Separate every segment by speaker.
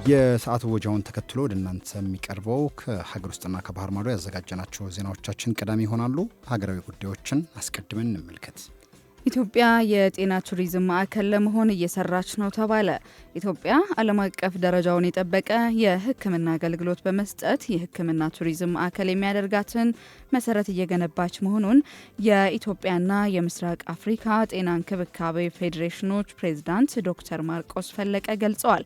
Speaker 1: የሰዓቱ ወጃውን ተከትሎ ወደ እናንተ የሚቀርበው ከሀገር ውስጥና ከባህር ማዶ ያዘጋጀናቸው ዜናዎቻችን ቀዳሚ ይሆናሉ። ሀገራዊ ጉዳዮችን አስቀድመን እንመልከት።
Speaker 2: ኢትዮጵያ የጤና ቱሪዝም ማዕከል ለመሆን እየሰራች ነው ተባለ። ኢትዮጵያ ዓለም አቀፍ ደረጃውን የጠበቀ የሕክምና አገልግሎት በመስጠት የሕክምና ቱሪዝም ማዕከል የሚያደርጋትን መሰረት እየገነባች መሆኑን የኢትዮጵያና የምስራቅ አፍሪካ ጤና እንክብካቤ ፌዴሬሽኖች ፕሬዝዳንት ዶክተር ማርቆስ ፈለቀ ገልጸዋል።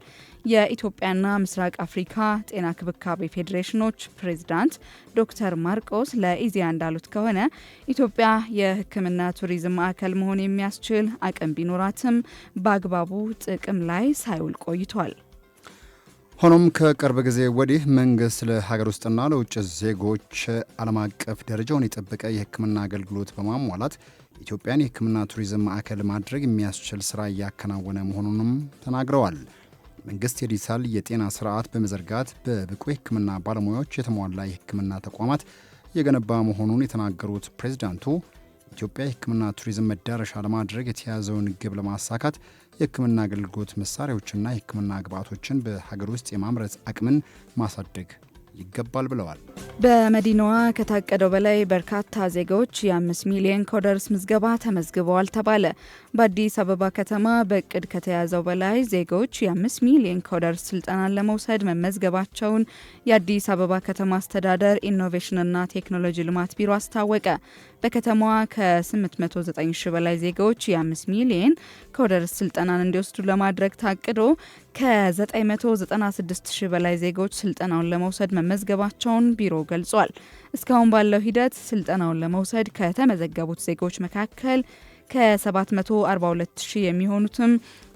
Speaker 2: የኢትዮጵያና ምስራቅ አፍሪካ ጤና ክብካቤ ፌዴሬሽኖች ፕሬዝዳንት ዶክተር ማርቆስ ለኢዜአ እንዳሉት ከሆነ ኢትዮጵያ የሕክምና ቱሪዝም ማዕከል መሆን የሚያስችል አቅም ቢኖራትም በአግባቡ ጥቅም ላይ ሳይውል ቆይቷል።
Speaker 1: ሆኖም ከቅርብ ጊዜ ወዲህ መንግስት ለሀገር ውስጥና ለውጭ ዜጎች ዓለም አቀፍ ደረጃውን የጠበቀ የሕክምና አገልግሎት በማሟላት ኢትዮጵያን የሕክምና ቱሪዝም ማዕከል ማድረግ የሚያስችል ስራ እያከናወነ መሆኑንም ተናግረዋል። መንግስት የዲጂታል የጤና ስርዓት በመዘርጋት በብቁ የሕክምና ባለሙያዎች የተሟላ የሕክምና ተቋማት እየገነባ መሆኑን የተናገሩት ፕሬዚዳንቱ ኢትዮጵያ የሕክምና ቱሪዝም መዳረሻ ለማድረግ የተያዘውን ግብ ለማሳካት የሕክምና አገልግሎት መሳሪያዎችና የሕክምና ግብዓቶችን በሀገር ውስጥ የማምረት አቅምን ማሳደግ ይገባል ብለዋል።
Speaker 2: በመዲናዋ ከታቀደው በላይ በርካታ ዜጋዎች የ5 ሚሊዮን coders ምዝገባ ተመዝግበዋል ተባለ። በአዲስ አበባ ከተማ በእቅድ ከተያዘው በላይ ዜጋዎች የ5 ሚሊዮን coders ስልጠናን ለመውሰድ መመዝገባቸውን የአዲስ አበባ ከተማ አስተዳደር ኢኖቬሽንና ቴክኖሎጂ ልማት ቢሮ አስታወቀ። በከተማዋ ከ809 ሺ በላይ ዜጋዎች የ5 ሚሊዮን coders ስልጠናን እንዲወስዱ ለማድረግ ታቅዶ ከ996 ሺ በላይ ዜጋዎች ስልጠናውን ለመውሰድ መመዝገባቸውን ቢሮው ገልጿል። እስካሁን ባለው ሂደት ስልጠናውን ለመውሰድ ከተመዘገቡት ዜጎች መካከል ከ742 ሺህ የሚሆኑትም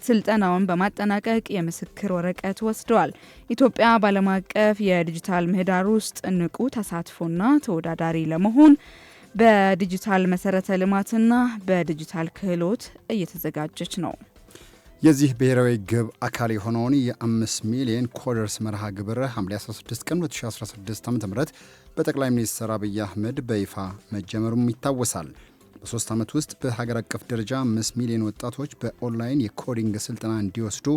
Speaker 2: ስልጠናውን በማጠናቀቅ የምስክር ወረቀት ወስደዋል። ኢትዮጵያ በዓለም አቀፍ የዲጂታል ምህዳር ውስጥ ንቁ ተሳትፎና ተወዳዳሪ ለመሆን በዲጂታል መሰረተ ልማትና በዲጂታል ክህሎት እየተዘጋጀች ነው።
Speaker 1: የዚህ ብሔራዊ ግብ አካል የሆነውን የ5 ሚሊዮን coders መርሃ ግብር ሐምሌ 16 ቀን 2016 ዓ ም በጠቅላይ ሚኒስትር አብይ አህመድ በይፋ መጀመሩም ይታወሳል። በ3 ዓመት ውስጥ በሀገር አቀፍ ደረጃ 5 ሚሊዮን ወጣቶች በ online የ coding ስልጠና እንዲወስዱ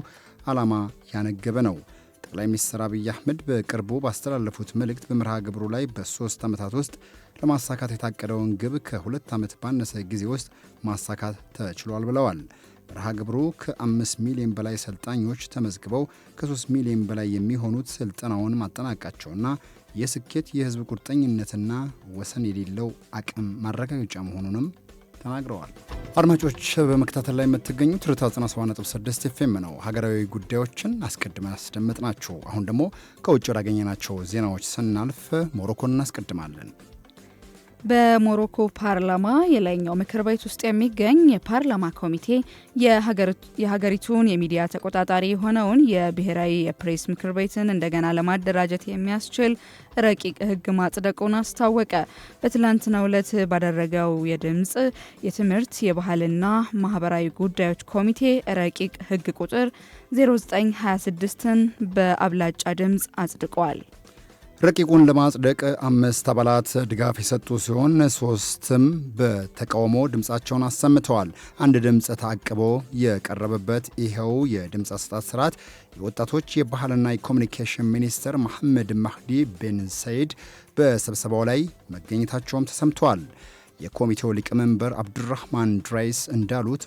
Speaker 1: ዓላማ ያነገበ ነው። ጠቅላይ ሚኒስትር አብይ አህመድ በቅርቡ ባስተላለፉት መልእክት በመርሃ ግብሩ ላይ በ3 ዓመታት ውስጥ ለማሳካት የታቀደውን ግብ ከ2 ዓመት ባነሰ ጊዜ ውስጥ ማሳካት ተችሏል ብለዋል። መርሃ ግብሩ ከ5 ሚሊዮን በላይ ሰልጣኞች ተመዝግበው ከ3 ሚሊዮን በላይ የሚሆኑት ስልጠናውን ማጠናቀቃቸውና የስኬት የህዝብ ቁርጠኝነትና ወሰን የሌለው አቅም ማረጋገጫ መሆኑንም ተናግረዋል። አድማጮች፣ በመከታተል ላይ የምትገኙት ርታ 97.6 ኤፍኤም ነው። ሀገራዊ ጉዳዮችን አስቀድመን አስደመጥናችሁ። አሁን ደግሞ ከውጭ ወዳገኘናቸው ዜናዎች ስናልፍ ሞሮኮን እናስቀድማለን።
Speaker 2: በሞሮኮ ፓርላማ የላይኛው ምክር ቤት ውስጥ የሚገኝ የፓርላማ ኮሚቴ የሀገሪቱን የሚዲያ ተቆጣጣሪ የሆነውን የብሔራዊ የፕሬስ ምክር ቤትን እንደገና ለማደራጀት የሚያስችል ረቂቅ ሕግ ማጽደቁን አስታወቀ። በትላንትናው ዕለት ባደረገው የድምጽ የትምህርት፣ የባህልና ማህበራዊ ጉዳዮች ኮሚቴ ረቂቅ ሕግ ቁጥር 0926ን በአብላጫ ድምጽ አጽድቋል።
Speaker 1: ረቂቁን ለማጽደቅ አምስት አባላት ድጋፍ የሰጡ ሲሆን ሶስትም በተቃውሞ ድምፃቸውን አሰምተዋል። አንድ ድምፅ ተአቅቦ የቀረበበት ይኸው የድምፅ አሰጣጥ ስርዓት የወጣቶች የባህልና የኮሚኒኬሽን ሚኒስትር መሐመድ ማህዲ ቤን ሰይድ በስብሰባው ላይ መገኘታቸውም ተሰምተዋል። የኮሚቴው ሊቀመንበር አብዱራህማን ድራይስ እንዳሉት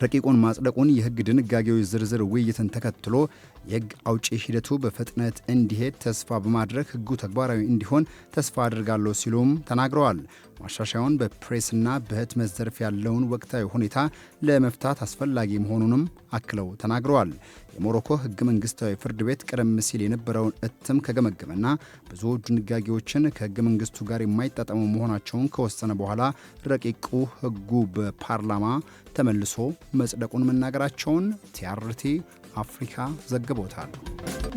Speaker 1: ረቂቁን ማጽደቁን የሕግ ድንጋጌዎች ዝርዝር ውይይትን ተከትሎ የሕግ አውጪ ሂደቱ በፍጥነት እንዲሄድ ተስፋ በማድረግ ሕጉ ተግባራዊ እንዲሆን ተስፋ አድርጋለሁ ሲሉም ተናግረዋል። ማሻሻያውን በፕሬስና በህትመት ዘርፍ ያለውን ወቅታዊ ሁኔታ ለመፍታት አስፈላጊ መሆኑንም አክለው ተናግረዋል። የሞሮኮ ሕገ መንግስታዊ ፍርድ ቤት ቀደም ሲል የነበረውን እትም ከገመገመና ብዙ ድንጋጌዎችን ከሕገ መንግስቱ ጋር የማይጣጣሙ መሆናቸውን ከወሰነ በኋላ ረቂቁ ሕጉ በፓርላማ ተመልሶ መጽደቁን መናገራቸውን ቲአርቲ አፍሪካ ዘግቦታል።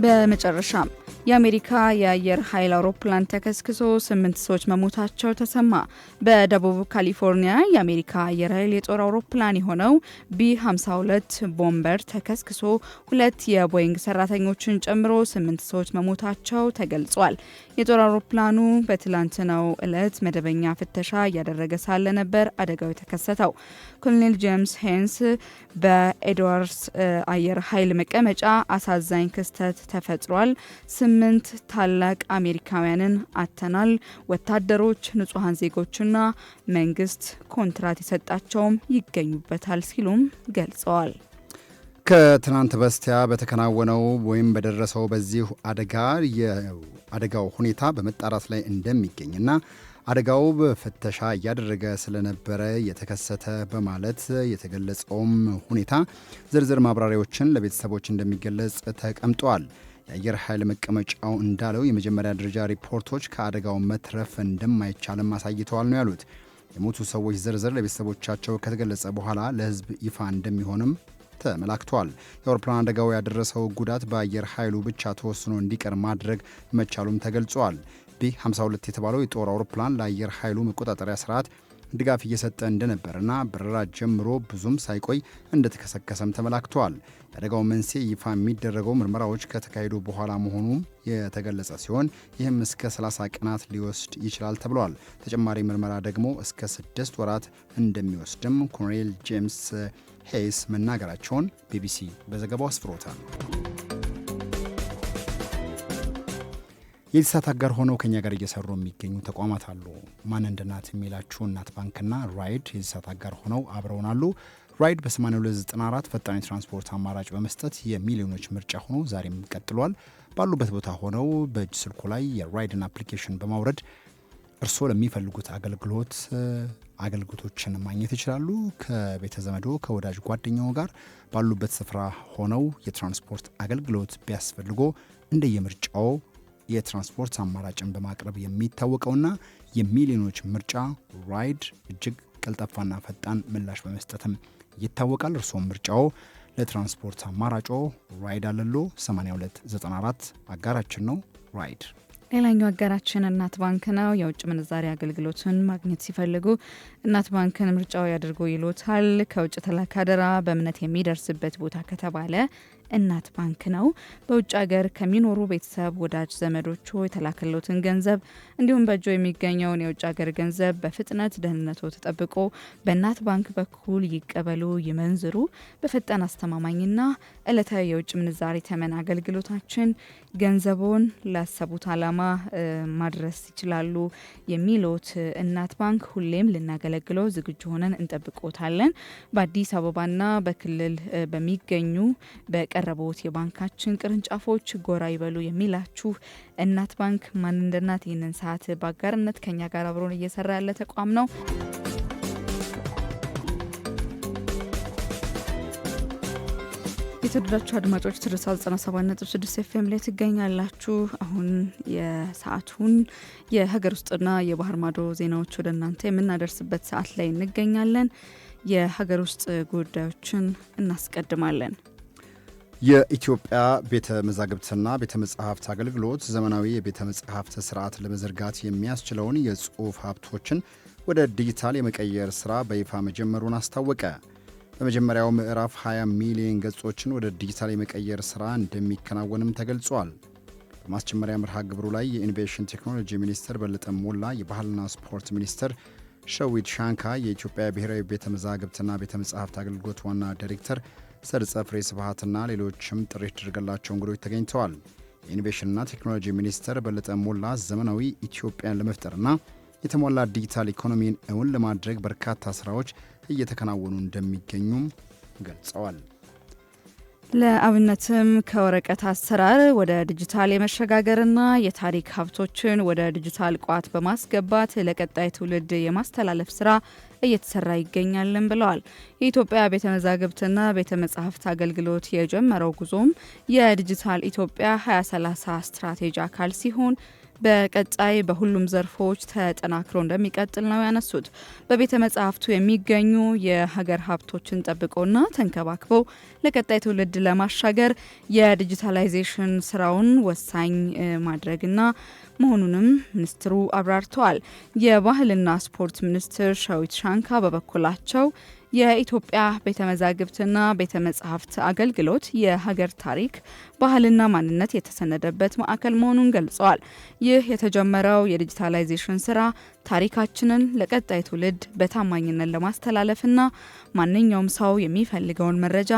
Speaker 2: በመጨረሻም የአሜሪካ የአየር ኃይል አውሮፕላን ተከስክሶ ስምንት ሰዎች መሞታቸው ተሰማ። በደቡብ ካሊፎርኒያ የአሜሪካ አየር ኃይል የጦር አውሮፕላን የሆነው ቢ52 bomber ተከስክሶ ሁለት የቦይንግ ሰራተኞችን ጨምሮ ስምንት ሰዎች መሞታቸው ተገልጿል። የጦር አውሮፕላኑ በትላንትናው ዕለት መደበኛ ፍተሻ እያደረገ ሳለ ነበር አደጋው የተከሰተው። ኮሎኔል ጄምስ ሄንስ በኤድዋርድስ አየር ኃይል ኃይል መቀመጫ አሳዛኝ ክስተት ተፈጥሯል። 8 ታላቅ አሜሪካውያንን አጥተናል። ወታደሮች፣ ንጹሐን ዜጎችና መንግስት ኮንትራት የሰጣቸውም ይገኙበታል ሲሉም ገልጸዋል።
Speaker 1: ከትናንት በስቲያ በተከናወነው ወይም በደረሰው በዚሁ አደጋ የአደጋው ሁኔታ በመጣራት ላይ እንደሚገኝና አደጋው በፍተሻ እያደረገ ስለነበረ የተከሰተ በማለት የተገለጸውም ሁኔታ ዝርዝር ማብራሪያዎችን ለቤተሰቦች እንደሚገለጽ ተቀምጧል። የአየር ኃይል መቀመጫው እንዳለው የመጀመሪያ ደረጃ ሪፖርቶች ከአደጋው መትረፍ እንደማይቻልም አሳይተዋል ነው ያሉት። የሞቱ ሰዎች ዝርዝር ለቤተሰቦቻቸው ከተገለጸ በኋላ ለሕዝብ ይፋ እንደሚሆንም ተመላክቷል። የአውሮፕላን አደጋው ያደረሰው ጉዳት በአየር ኃይሉ ብቻ ተወስኖ እንዲቀር ማድረግ መቻሉም ተገልጿል። ቢ52 የተባለው የጦር አውሮፕላን ለአየር ኃይሉ መቆጣጠሪያ ስርዓት ድጋፍ እየሰጠ እንደነበርና በረራ ጀምሮ ብዙም ሳይቆይ እንደተከሰከሰም ተመላክቷል። የአደጋው መንስኤ ይፋ የሚደረገው ምርመራዎች ከተካሄዱ በኋላ መሆኑም የተገለጸ ሲሆን ይህም እስከ 30 ቀናት ሊወስድ ይችላል ተብሏል። ተጨማሪ ምርመራ ደግሞ እስከ 6 ወራት እንደሚወስድም ኮሎኔል ጄምስ ሄይስ መናገራቸውን ቢቢሲ በዘገባው አስፍሮታል። የዚህ ሰዓት አጋር ሆነው ከኛ ጋር እየሰሩ የሚገኙ ተቋማት አሉ። ማን እንደ እናት የሚላችሁ እናት ባንክና ራይድ የዚህ ሰዓት አጋር ሆነው አብረውን አሉ። ራይድ በ8294 ፈጣን የትራንስፖርት አማራጭ በመስጠት የሚሊዮኖች ምርጫ ሆኖ ዛሬም ቀጥሏል። ባሉበት ቦታ ሆነው በእጅ ስልኩ ላይ የራይድን application በማውረድ እርስዎ ለሚፈልጉት አገልግሎቶችን ማግኘት ይችላሉ። ከቤተ ዘመዶ ከወዳጅ ጓደኛው ጋር ባሉበት ስፍራ ሆነው የትራንስፖርት አገልግሎት ቢያስፈልጎ እንደየምርጫው የትራንስፖርት አማራጭን በማቅረብ የሚታወቀውና የሚሊዮኖች ምርጫ ራይድ እጅግ ቀልጣፋና ፈጣን ምላሽ በመስጠትም ይታወቃል። እርስዎም ምርጫው ለትራንስፖርት አማራጮ ራይድ አለሎ። 8294 አጋራችን ነው ራይድ።
Speaker 2: ሌላኛው አጋራችን እናት ባንክ ነው። የውጭ ምንዛሪ አገልግሎትን ማግኘት ሲፈልጉ እናት ባንክን ምርጫው ያድርጉ ይሎታል። ከውጭ ተላከ አደራ በእምነት የሚደርስበት ቦታ ከተባለ እናት ባንክ ነው። በውጭ ሀገር ከሚኖሩ ቤተሰብ፣ ወዳጅ ዘመዶቹ የተላከሎትን ገንዘብ እንዲሁም በእጆ የሚገኘውን የውጭ ሀገር ገንዘብ በፍጥነት ደህንነቱ ተጠብቆ በእናት ባንክ በኩል ይቀበሉ፣ ይመንዝሩ። በፈጣን አስተማማኝና ዕለታዊ የውጭ ምንዛሪ ተመን አገልግሎታችን ገንዘቦን ላሰቡት ዓላማ ማድረስ ይችላሉ የሚሉት እናት ባንክ ሁሌም ልናገለግለው ዝግጁ ሆነን እንጠብቆታለን። በአዲስ አበባና በክልል በሚገኙ በቀረቡት የባንካችን ቅርንጫፎች ጎራ ይበሉ የሚላችሁ እናት ባንክ ማን እንደ እናት ይህንን ሰዓት በአጋርነት ከኛ ጋር አብሮን እየሰራ ያለ ተቋም ነው። የተወደዳችሁ አድማጮች ትርሳ 97.6 ኤፍኤም ላይ ትገኛላችሁ። አሁን የሰዓቱን የሀገር ውስጥና የባህር ማዶ ዜናዎች ወደ እናንተ የምናደርስበት ሰዓት ላይ እንገኛለን። የሀገር ውስጥ ጉዳዮችን እናስቀድማለን።
Speaker 1: የኢትዮጵያ ቤተ መዛግብትና ቤተ መጻሕፍት አገልግሎት ዘመናዊ የቤተ መጻሕፍት ስርዓት ለመዘርጋት የሚያስችለውን የጽሑፍ ሀብቶችን ወደ ዲጂታል የመቀየር ሥራ በይፋ መጀመሩን አስታወቀ። በመጀመሪያው ምዕራፍ 20 ሚሊዮን ገጾችን ወደ ዲጂታል የመቀየር ሥራ እንደሚከናወንም ተገልጿል። በማስጀመሪያ መርሃ ግብሩ ላይ የኢኖቬሽን ቴክኖሎጂ ሚኒስትር በለጠ ሞላ፣ የባህልና ስፖርት ሚኒስትር ሸዊት ሻንካ፣ የኢትዮጵያ ብሔራዊ ቤተ መዛግብትና ቤተ መጻሕፍት አገልግሎት ዋና ዳይሬክተር ሰርጸ ፍሬ ስብሐትና ሌሎችም ጥሪ የተደረገላቸው እንግዶች ተገኝተዋል። የኢኖቬሽንና ቴክኖሎጂ ሚኒስትር በለጠ ሞላ ዘመናዊ ኢትዮጵያን ለመፍጠርና የተሟላ ዲጂታል ኢኮኖሚን እውን ለማድረግ በርካታ ስራዎች እየተከናወኑ እንደሚገኙም ገልጸዋል።
Speaker 2: ለአብነትም ከወረቀት አሰራር ወደ ዲጂታል የመሸጋገርና የታሪክ ሀብቶችን ወደ ዲጂታል ቋት በማስገባት ለቀጣይ ትውልድ የማስተላለፍ ስራ እየተሰራ ይገኛልን ብለዋል። የኢትዮጵያ ቤተ መዛግብትና ቤተ መጻሕፍት አገልግሎት የጀመረው ጉዞም የዲጂታል ኢትዮጵያ 2030 ስትራቴጂ አካል ሲሆን በቀጣይ በሁሉም ዘርፎች ተጠናክሮ እንደሚቀጥል ነው ያነሱት። በቤተ መጻሕፍቱ የሚገኙ የሀገር ሀብቶችን ጠብቆና ተንከባክበው ለቀጣይ ትውልድ ለማሻገር የዲጂታላይዜሽን ስራውን ወሳኝ ማድረግና መሆኑንም ሚኒስትሩ አብራርተዋል። የባህልና ስፖርት ሚኒስትር ሸዊት ሻንካ በበኩላቸው የኢትዮጵያ ቤተ መዛግብትና ቤተ መጻሕፍት አገልግሎት የሀገር ታሪክ፣ ባህልና ማንነት የተሰነደበት ማዕከል መሆኑን ገልጸዋል። ይህ የተጀመረው የዲጂታላይዜሽን ስራ ታሪካችንን ለቀጣይ ትውልድ በታማኝነት ለማስተላለፍና ማንኛውም ሰው የሚፈልገውን መረጃ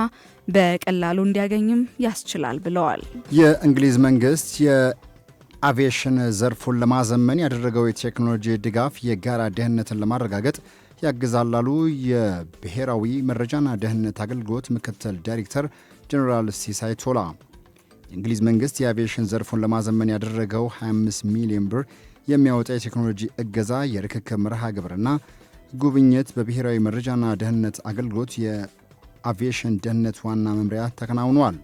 Speaker 2: በቀላሉ እንዲያገኝም ያስችላል ብለዋል።
Speaker 1: የእንግሊዝ መንግስት የአቪዬሽን ዘርፉን ለማዘመን ያደረገው የቴክኖሎጂ ድጋፍ የጋራ ደህንነትን ለማረጋገጥ ያግዛል አሉ የብሔራዊ መረጃና ደህንነት አገልግሎት ምክትል ዳይሬክተር ጀኔራል ሲሳይ ቶላ። የእንግሊዝ መንግስት የአቪዬሽን ዘርፉን ለማዘመን ያደረገው 25 ሚሊዮን ብር የሚያወጣ የቴክኖሎጂ እገዛ የርክክብ መርሃ ግብርና ጉብኝት በብሔራዊ መረጃና ደህንነት አገልግሎት የአቪዬሽን ደህንነት ዋና መምሪያ ተከናውኗል።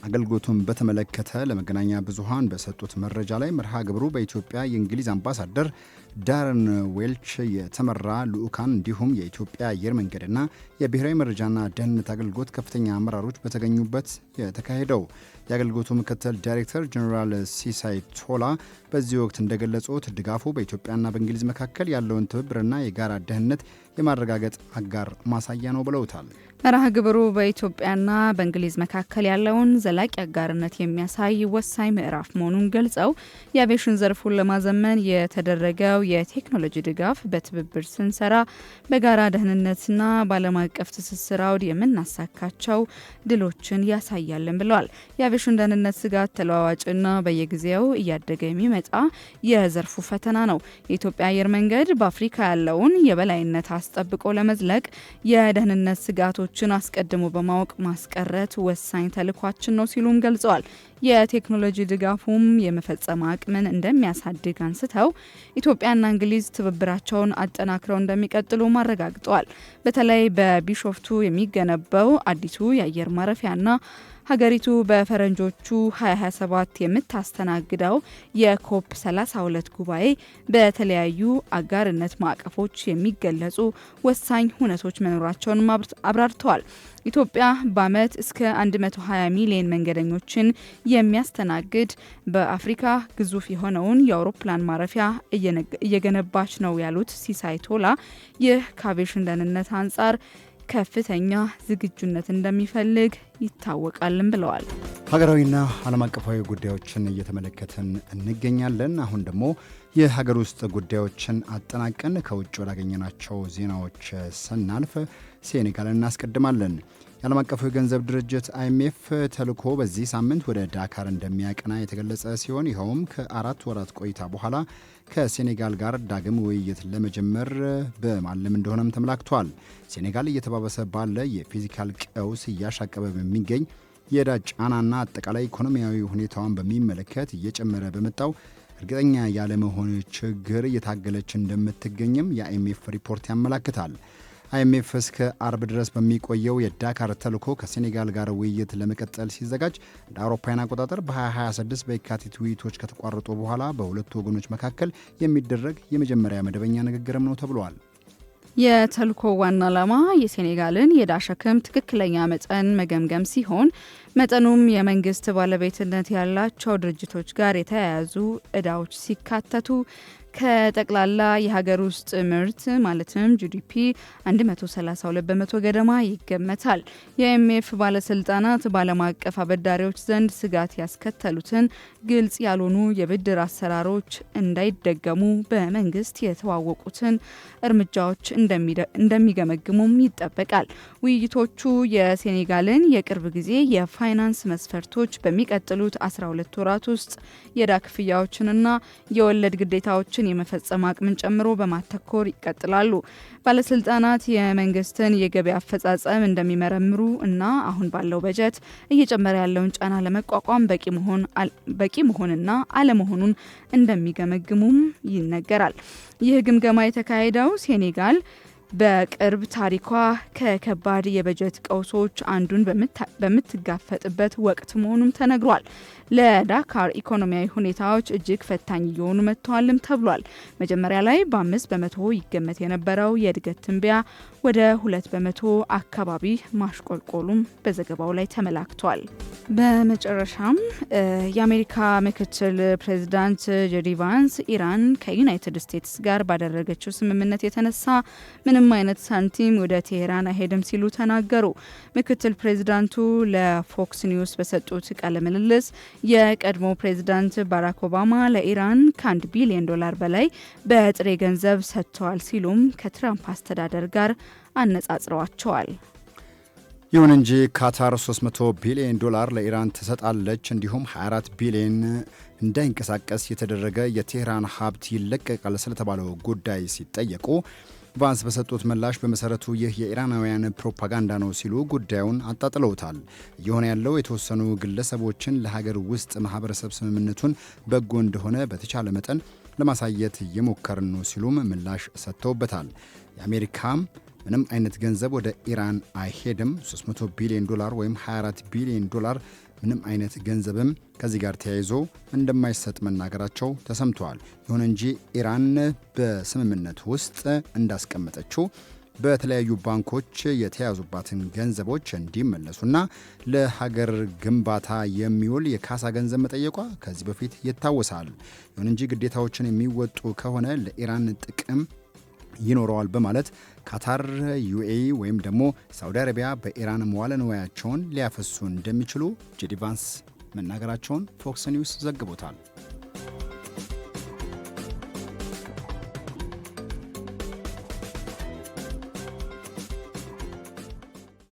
Speaker 1: አገልግሎቱን በተመለከተ ለመገናኛ ብዙሃን በሰጡት መረጃ ላይ መርሃ ግብሩ በኢትዮጵያ የእንግሊዝ አምባሳደር ዳረን ዌልች የተመራ ልዑካን እንዲሁም የኢትዮጵያ አየር መንገድና የብሔራዊ መረጃና ደህንነት አገልግሎት ከፍተኛ አመራሮች በተገኙበት የተካሄደው። የአገልግሎቱ ምክትል ዳይሬክተር ጀኔራል ሲሳይ ቶላ በዚህ ወቅት እንደገለጹት ድጋፉ በኢትዮጵያና በእንግሊዝ መካከል ያለውን ትብብርና የጋራ ደህንነት የማረጋገጥ አጋር ማሳያ ነው ብለውታል።
Speaker 2: መርሃ ግብሩ በኢትዮጵያና በእንግሊዝ መካከል ያለውን ዘላቂ አጋርነት የሚያሳይ ወሳኝ ምዕራፍ መሆኑን ገልጸው፣ የአቪዬሽን ዘርፉን ለማዘመን የተደረገው የቴክኖሎጂ ድጋፍ በትብብር ስንሰራ በጋራ ደህንነትና በዓለም አቀፍ ትስስር አውድ የምናሳካቸው ድሎችን ያሳያልን ብለዋል። የአቪዬሽን ደህንነት ስጋት ተለዋዋጭና በየጊዜው እያደገ የሚመጣ የዘርፉ ፈተና ነው። የኢትዮጵያ አየር መንገድ በአፍሪካ ያለውን የበላይነት አስጠብቆ ለመዝለቅ የደህንነት ስጋቶችን አስቀድሞ በማወቅ ማስቀረት ወሳኝ ተልዕኳችን ነው ሲሉም ገልጸዋል። የቴክኖሎጂ ድጋፉም የመፈጸም አቅምን እንደሚያሳድግ አንስተው፣ ኢትዮጵያና እንግሊዝ ትብብራቸውን አጠናክረው እንደሚቀጥሉ አረጋግጠዋል። በተለይ በቢሾፍቱ የሚገነባው አዲሱ የአየር ማረፊያና ሀገሪቱ በፈረንጆቹ 2027 የምታስተናግደው የኮፕ 32 ጉባኤ በተለያዩ አጋርነት ማዕቀፎች የሚገለጹ ወሳኝ ሁነቶች መኖራቸውን አብራርተዋል። ኢትዮጵያ በዓመት እስከ 120 ሚሊዮን መንገደኞችን የሚያስተናግድ በአፍሪካ ግዙፍ የሆነውን የአውሮፕላን ማረፊያ እየገነባች ነው ያሉት ሲሳይ ቶላ፣ ይህ ከአቪዬሽን ደህንነት አንጻር ከፍተኛ ዝግጁነት እንደሚፈልግ ይታወቃልም ብለዋል።
Speaker 1: ሀገራዊና ዓለም አቀፋዊ ጉዳዮችን እየተመለከትን እንገኛለን። አሁን ደግሞ የሀገር ውስጥ ጉዳዮችን አጠናቀን ከውጭ ወዳገኘናቸው ዜናዎች ስናልፍ ሴኔጋልን እናስቀድማለን። የዓለም አቀፉ የገንዘብ ድርጅት አይኤምኤፍ ተልዕኮ በዚህ ሳምንት ወደ ዳካር እንደሚያቀና የተገለጸ ሲሆን፣ ይኸውም ከ4 ወራት ቆይታ በኋላ ከሴኔጋል ጋር ዳግም ውይይት ለመጀመር በማለም እንደሆነም ተመላክቷል። ሴኔጋል እየተባባሰ ባለ የፊስካል ቀውስ፣ እያሻቀበ በሚገኝ የዕዳ ጫናና አጠቃላይ ኢኮኖሚያዊ ሁኔታዋን በሚመለከት እየጨመረ በመጣው እርግጠኛ ያለመሆን ችግር እየታገለች እንደምትገኝም የአይኤምኤፍ ሪፖርት ያመላክታል። አይኤምኤፍ እስከ አርብ ድረስ በሚቆየው የዳካር ተልዕኮ ከሴኔጋል ጋር ውይይት ለመቀጠል ሲዘጋጅ፣ እንደ አውሮፓውያን አቆጣጠር በ2026 በየካቲት ውይይቶች ከተቋረጡ በኋላ በሁለቱ ወገኖች መካከል የሚደረግ የመጀመሪያ መደበኛ ንግግርም ነው ተብሏል።
Speaker 2: የተልዕኮ ዋና ዓላማ የሴኔጋልን የዕዳ ሸክም ትክክለኛ መጠን መገምገም ሲሆን፣ መጠኑም የመንግስት ባለቤትነት ያላቸው ድርጅቶች ጋር የተያያዙ ዕዳዎች ሲካተቱ ከጠቅላላ የሀገር ውስጥ ምርት ማለትም GDP 132% ገደማ ይገመታል። የአይኤምኤፍ ባለስልጣናት በዓለም አቀፍ አበዳሪዎች ዘንድ ስጋት ያስከተሉትን ግልጽ ያልሆኑ የብድር አሰራሮች እንዳይደገሙ በመንግስት የተዋወቁትን እርምጃዎች እንደሚገመግሙም ይጠበቃል። ውይይቶቹ የሴኔጋልን የቅርብ ጊዜ የፋይናንስ መስፈርቶች፣ በሚቀጥሉት 12 ወራት ውስጥ የዕዳ ክፍያዎችንና የወለድ ግዴታዎችን የመፈጸም አቅምን ጨምሮ በማተኮር ይቀጥላሉ። ባለስልጣናት የመንግስትን የገቢ አፈጻጸም እንደሚመረምሩ እና አሁን ባለው በጀት እየጨመረ ያለውን ጫና ለመቋቋም በቂ መሆንና አለመሆኑን እንደሚገመግሙም ይነገራል። ይህ ግምገማ የተካሄደው ሴኔጋል በቅርብ ታሪኳ ከከባድ የበጀት ቀውሶች አንዱን በምትጋፈጥበት ወቅት መሆኑም ተነግሯል። ለዳካር ኢኮኖሚያዊ ሁኔታዎች እጅግ ፈታኝ እየሆኑ መጥተዋልም ተብሏል። መጀመሪያ ላይ በ5% ይገመት የነበረው የእድገት ትንበያ ወደ 2% አካባቢ ማሽቆልቆሉም በዘገባው ላይ ተመላክቷል። በመጨረሻም የአሜሪካ ምክትል ፕሬዚዳንት ጄዲ ቫንስ ኢራን ከዩናይትድ ስቴትስ ጋር ባደረገችው ስምምነት የተነሳ ምንም አይነት ሳንቲም ወደ ቴሄራን አይሄድም ሲሉ ተናገሩ። ምክትል ፕሬዚዳንቱ ለፎክስ ኒውስ በሰጡት ቃለ ምልልስ የቀድሞ ፕሬዚዳንት ባራክ ኦባማ ለኢራን ከ1 ቢሊዮን ዶላር በላይ በጥሬ ገንዘብ ሰጥተዋል ሲሉም ከትራምፕ አስተዳደር ጋር አነጻጽረዋቸዋል።
Speaker 1: ይሁን እንጂ ካታር 300 ቢሊዮን ዶላር ለኢራን ትሰጣለች፣ እንዲሁም 24 ቢሊዮን እንዳይንቀሳቀስ የተደረገ የቴህራን ሀብት ይለቀቃል ስለተባለው ጉዳይ ሲጠየቁ ቫንስ በሰጡት ምላሽ በመሰረቱ ይህ የኢራናውያን ፕሮፓጋንዳ ነው ሲሉ ጉዳዩን አጣጥለውታል። እየሆነ ያለው የተወሰኑ ግለሰቦችን ለሀገር ውስጥ ማህበረሰብ ስምምነቱን በጎ እንደሆነ በተቻለ መጠን ለማሳየት እየሞከርን ነው ሲሉም ምላሽ ሰጥተውበታል። የአሜሪካም ምንም አይነት ገንዘብ ወደ ኢራን አይሄድም፣ 300 ቢሊዮን ዶላር ወይም 24 ቢሊዮን ዶላር ምንም አይነት ገንዘብም ከዚህ ጋር ተያይዞ እንደማይሰጥ መናገራቸው ተሰምተዋል። ይሁን እንጂ ኢራን በስምምነት ውስጥ እንዳስቀመጠችው በተለያዩ ባንኮች የተያዙባትን ገንዘቦች እንዲመለሱና ለሀገር ግንባታ የሚውል የካሳ ገንዘብ መጠየቋ ከዚህ በፊት ይታወሳል። ይሁን እንጂ ግዴታዎችን የሚወጡ ከሆነ ለኢራን ጥቅም ይኖረዋል በማለት ካታር፣ ዩኤኢ ወይም ደግሞ ሳውዲ አረቢያ በኢራን መዋለ ንዋያቸውን ሊያፈሱ እንደሚችሉ ጄዲ ቫንስ መናገራቸውን ፎክስ ኒውስ ዘግቦታል።